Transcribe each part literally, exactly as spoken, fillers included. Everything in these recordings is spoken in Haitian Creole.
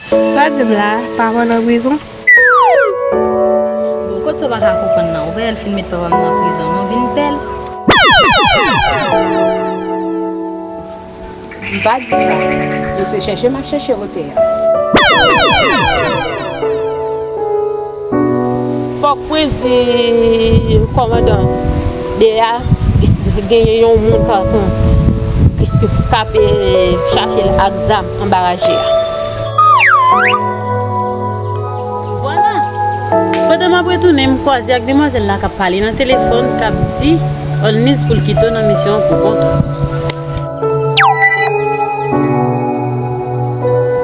Sa w di m la, papa w nan prizon? Bon, kot sa w pa ka konprann nan? Ou pa wè l fin met papa m nan prizon, non, vin pè l. M pa di sa. Men se chèche m ap chèche wote a. Fòk mwen di kòmandan de a genyen yon moun k ap, k ap, eh, chache l ak zam anba raje a. Vwala! Pandan m ap retounen, m kwaze ak demwazèl la k ap pale nan telefòn, k ap di Olnice pou l kite w nan misyon an pou kont ou.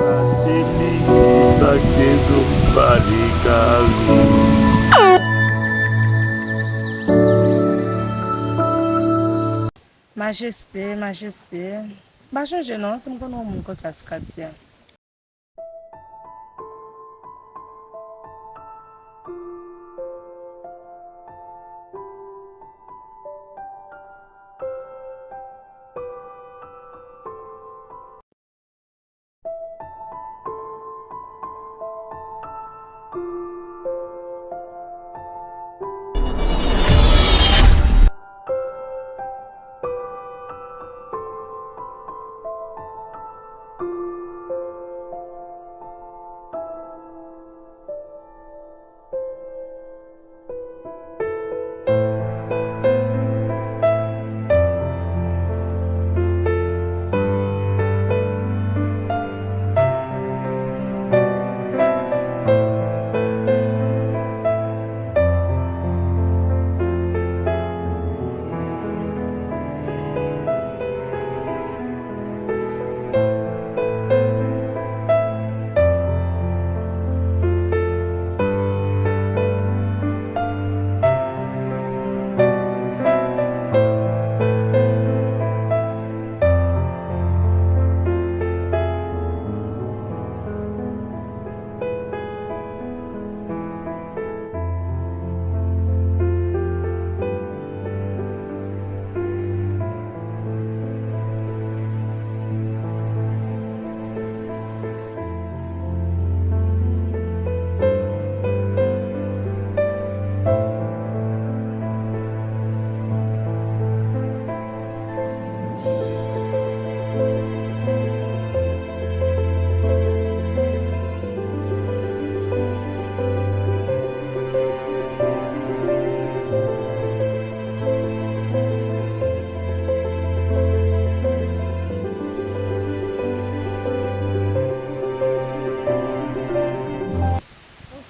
Martelly, kisa k te di w pale Carly? Majeste, majeste. M pa chonje non, si m konnen yon moun konsa sou katye a.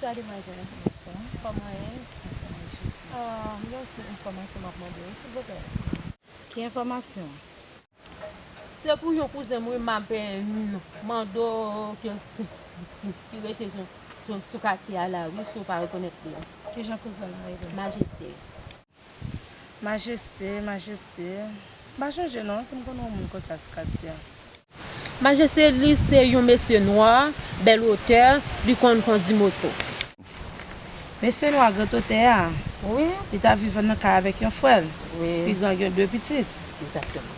Bonswa, demwazèl. Bonswa. Kòman w ye? Anfòm, jezi. Ah, m gen yon ti enfòmasyon m ap mande w, silvouplè. Ki enfòmasyon? Se pou yon kouzen m, wi, m ap, eh, mande w ki, ki, ki rete sou, sou, sou katye a la, wi, si w pa rekonèt li. Kijan kouzen w nan rele? Majeste. Majeste, majeste. M pa chonje non, si m konnen yon moun konsa sou katye a. Majeste, li se yon mesye nwa, bèl wotè, li konn kondi moto. Mesye nwa, gran wotè a? Wi. Li t ap viv nan kay avèk yon frè l. Wi. Pi gran gen de pitit. Egzakteman.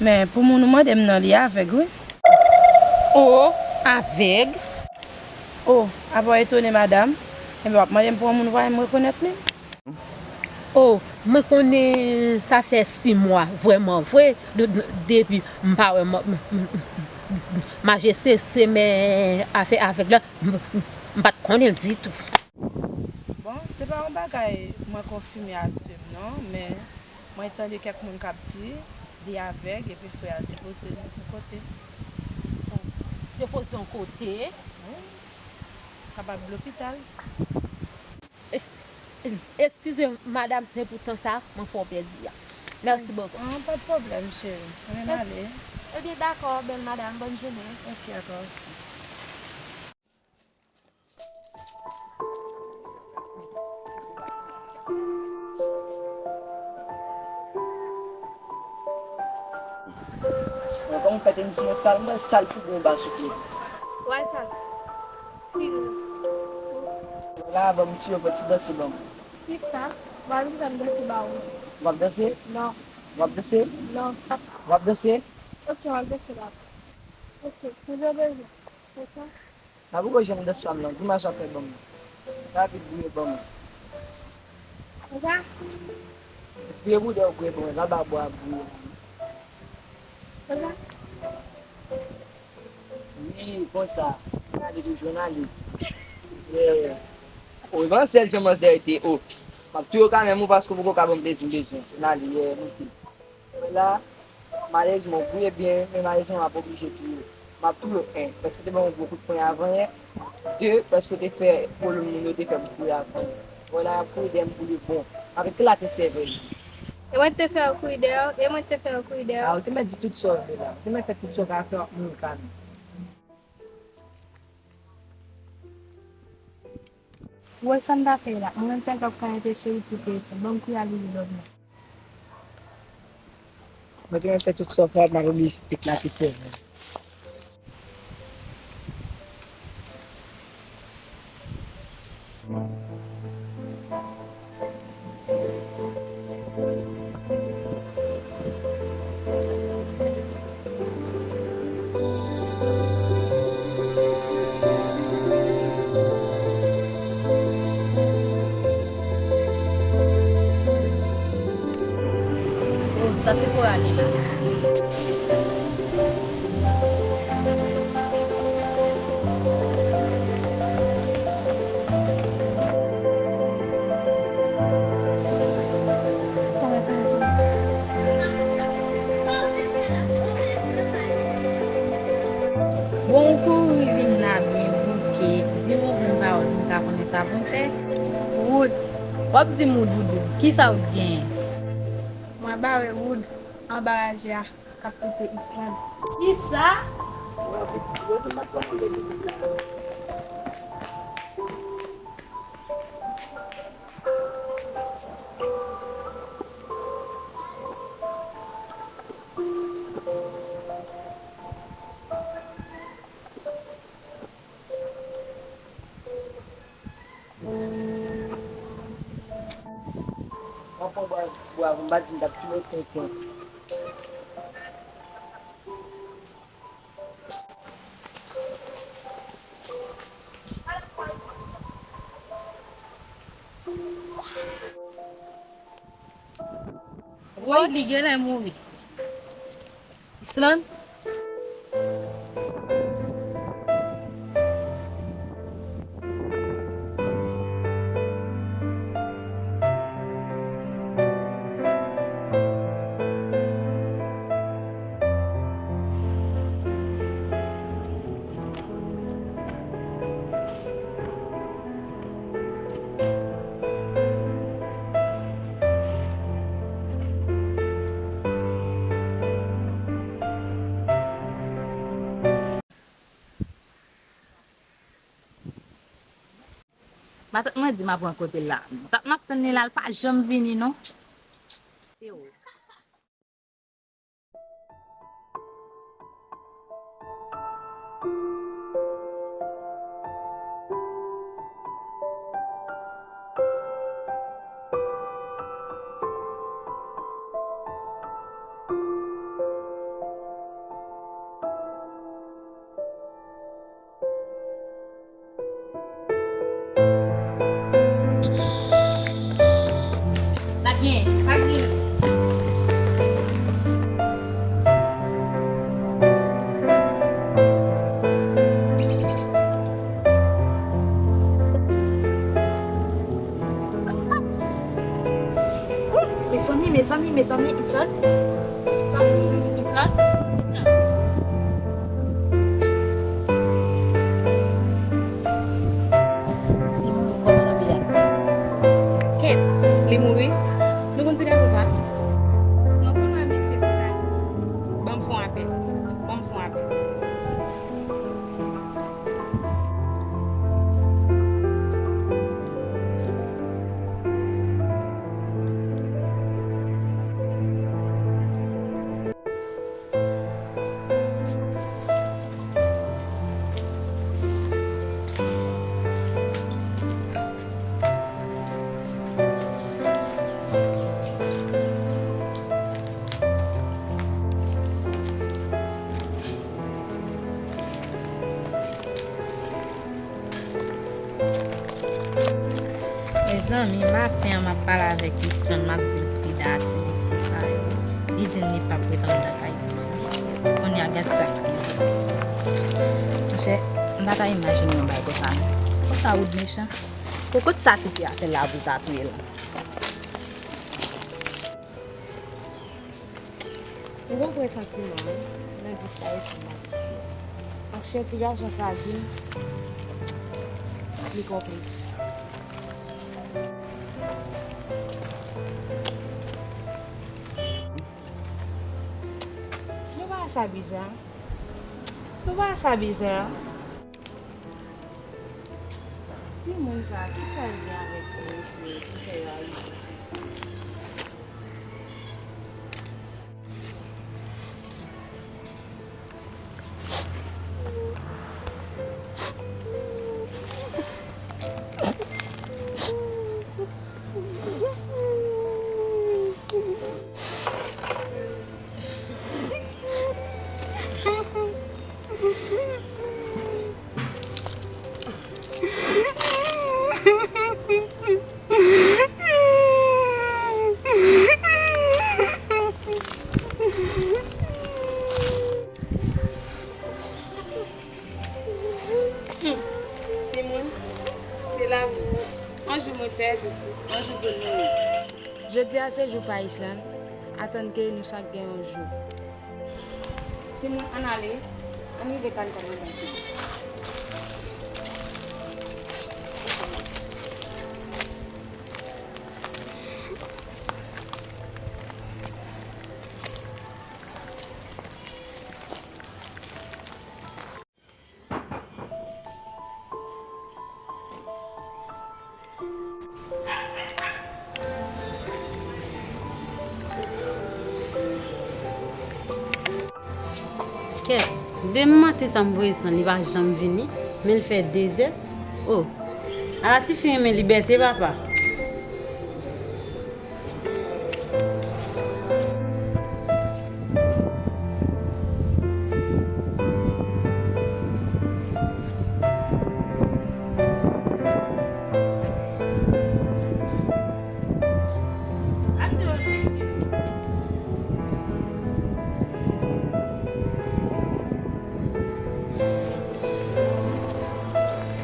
Men pou moun ou mande m nan, li avèg, wi. O, avèg? O, apa w etone, madanm? Enben, w ap mande m pou yon moun w pa menm rekonèt menm? O, mwen konnen sa fè sis mwa, vrèman vre, de, de, depi m pa wè ma-, m, m, m, m, majeste, se men afè avèg la, m, m, m pa t konnen l ditou. Bon, se pa yon bagay mwen konfime a sè m non, men mwen tande kèk moun k ap di li avèg epi frè a l depoze l yon kote. Depoze yon kote? Wi. Kapab lopital. E, e, eskize m, madanm, se pou tan sa mwen fè w pèdi a. Mèsi bokou. Ah, pa de pwoblèm, cheri. Mwen menm ale. Ebyen, dakò, bèl madanm. Bòn jounen. Ok, à toi aussi. Mwen, kòman w fè te misye sal, mwen sal pou bon ba soufle. Wè sa. Figi. La, ban m tiye yon ti danse ban m. Kisa? W ap vin fè m danse ba ou. W ap danse? Non. W ap danse? Non. W ap danse? Ok, w ap danse ba ou. Ok, toujou bezwen. Se sa? A poko janm dans fanm nan, grimas w ap fè ban m. Sa vit bouye ban m. Konsa? Vye boudè w bouye ban m, laba bwa bouye ban m. Konsa? Wi, konsa. N ale toujou, n ale. Yeah. O, e pa sèl jan manzè te, o. M ap touye w kanmenm, ou, paske w poko ka ban m plezi m bezwen. N ale, yeah, moute. Wè la, malerezman, w gouye byen, men malerezman, m ap oblije touye w. M ap touye w, en, paske w te ban m yon gwo kout pwen avan yè. De, paske w te fè kolonn moun yo te fè m kouri avan yè. Wè la, y ap kouri dèyè m pou de bon. M ap eklate sèvèl. E mwen te fè w kouri dèyè w, e mwen te fè w kouri dèyè w. A, ou te mèt di tout sa w vle la. Ou te mèt fè tout sa w ka fè, w ap mouri kanmenm. Ou wè sa m ta fè la? Mwen menm sa k ap ka rete cheri ti pye sa. Ban m kouri al ouvri lòt la. Mwen te mèt fè tout sa w fè, m ap oblije eklate sèvèl. Oh, sa se Coralie la. Bon, ou kouri vin la byen bouke. Di m yon grenn pawòl pou m ka konnen sa pou m fè. Wood, w ap di m Wood, Wood, Wood. Kisa Wood genyen? Mwen ba wè Wood anba raje a k ap pote Islande. Kisa? Mwen pran bwa, bwa pou m pa di m t ap touye w tenten. Woy, li genlè mouri. Islande. Matant mwen di m ap rankontre l la. Dat m ap tann li la, l pa janm vini non. Se ou. Sa gen, sa gen. Mezanmi, mezanmi, mezanmi, Islande. Mezanmi, Islande. Islande. Li mouri kòman nan peyi a? Kèt, li mouri? Nou konn ti gason sa? Mwen konn wè mesye ti gason. Ban m fè yon apèl. Ban m fè yon apèl. Zanmi, maten an, m ap pale avèk Islande, m ap di l prida a ti mesye sa yo. Li di m li p ap ret anndan kay ti mesye. Kounye a, gad sa k rive. Monchè, m pa ta imajine yon bagay konsa, non. Konsa, Wood mechan. Kokot sa tifi a fè la pou l ta touye l? M gon presantiman, wi, nan disparisyon Malis la. Aksyon ti gason sa di m li konplis. Nou pa sa biza. Nou pa sa biza. Timoun sa, kisa l gen avèk ti mesye yo ki fè yo al jwe? Timoun, se lavi. Yon jou mwen fèb, yon jou pou nou. Jodi a se jou pa Islande, atann ke nou chak gen yon jou. Timoun, ann ale, ann rive kay kòmandan Kibik. Kèt, demen maten sa m voye Islande, li pa janm vini, men l fè dezè. O, ala tifi renmen libète, papa.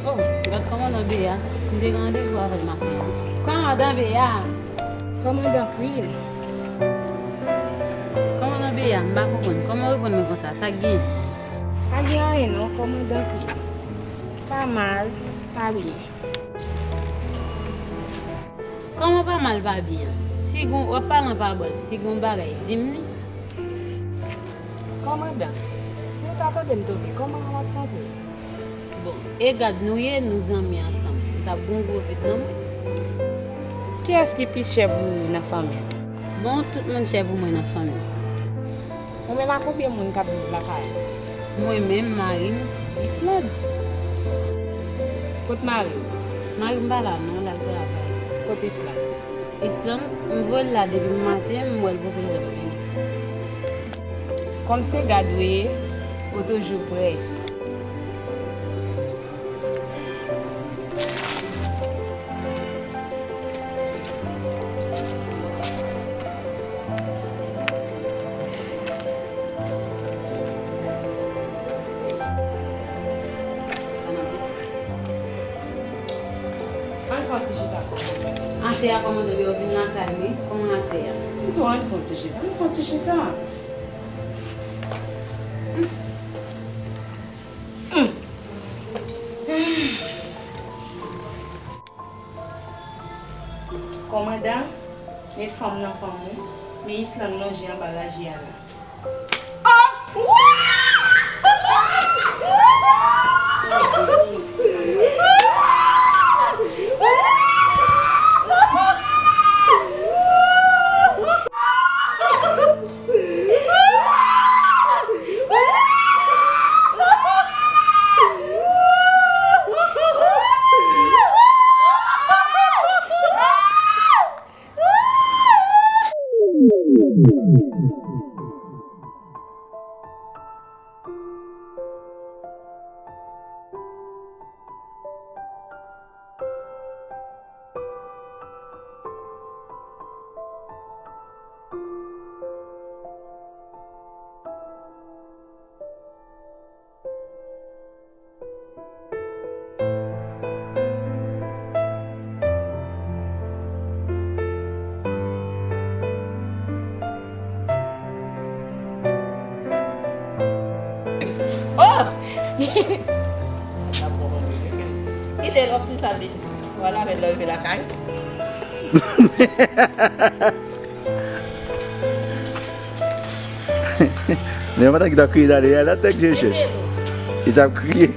Oh, gad kòmandan Beya. M te gen randevou avè l maten an. Kòmandan Beya! Kòmandan Kwil. Kòmandan Beya, m pa konprann. Kòman w reponn mwen konsa? Sa k gen? Pa gen anyen non, kòmandan Kwil. Pa mal, pa byen. Kòman pa mal pa byen? Si gon, w ap pale an pabòl, si gon bagay, di m li. Kòmandan, si w ta tande m tonbe, kòman w ap santi w? Bon, e gad nou ye, nou zanmi ansanm. M t ap gon gwo vit nan mwen. Kiyès ki pi chè pou ou nan fanmi w? Bon, tout moun chè pou mwen nan fanmi m. Ou menm, a konbyen moun k ap viv lakay ou? Mwen menm, mari m, Islande. Kot mari w? Mari m pa la non, l al travay. Kot Islande? Islande, m voye l la depi maten, m wè l poko janm vini. Kòm se gad ou ye, ou toujou prè. Al fè yon ti chita. Atè a, kòmandan Beya, w vin lakay mwen, kòman atè a? M di w al fè yon ti chita, al fè yon ti chita. Kòmandan, met fanm nan fanm ou, men Islande lonje anba raje a la. Kite l, w ap fin sa li. Wala, men lè w rive lakay. Men yon matant ki t ap kriye talè a, la tèt chèchèch. Li t ap kriye.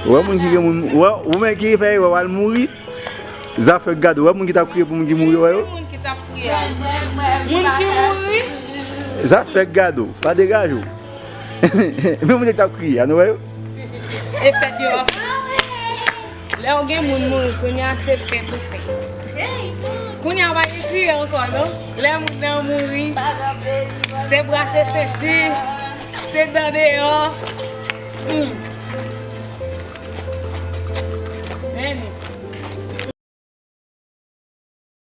Ou wè moun ki gen moun, ou wè, ou menm ki fè erè, w al mouri. Zafè gado, ou wè moun ki t ap kriye pou moun ki mouri, ou wè yo? Moun ki t ap kriye a. Moun ki mouri. Zafè gado, pa degaje w. Men moun ki t ap kriye a, nou wè yo? E fèt yo ap. Lè w gen moun mouri, kounye a se fèt ou fè. Kounye a pa gen kriye ankò, non? Lè moun nan mouri, se brase senti, se dan deyò.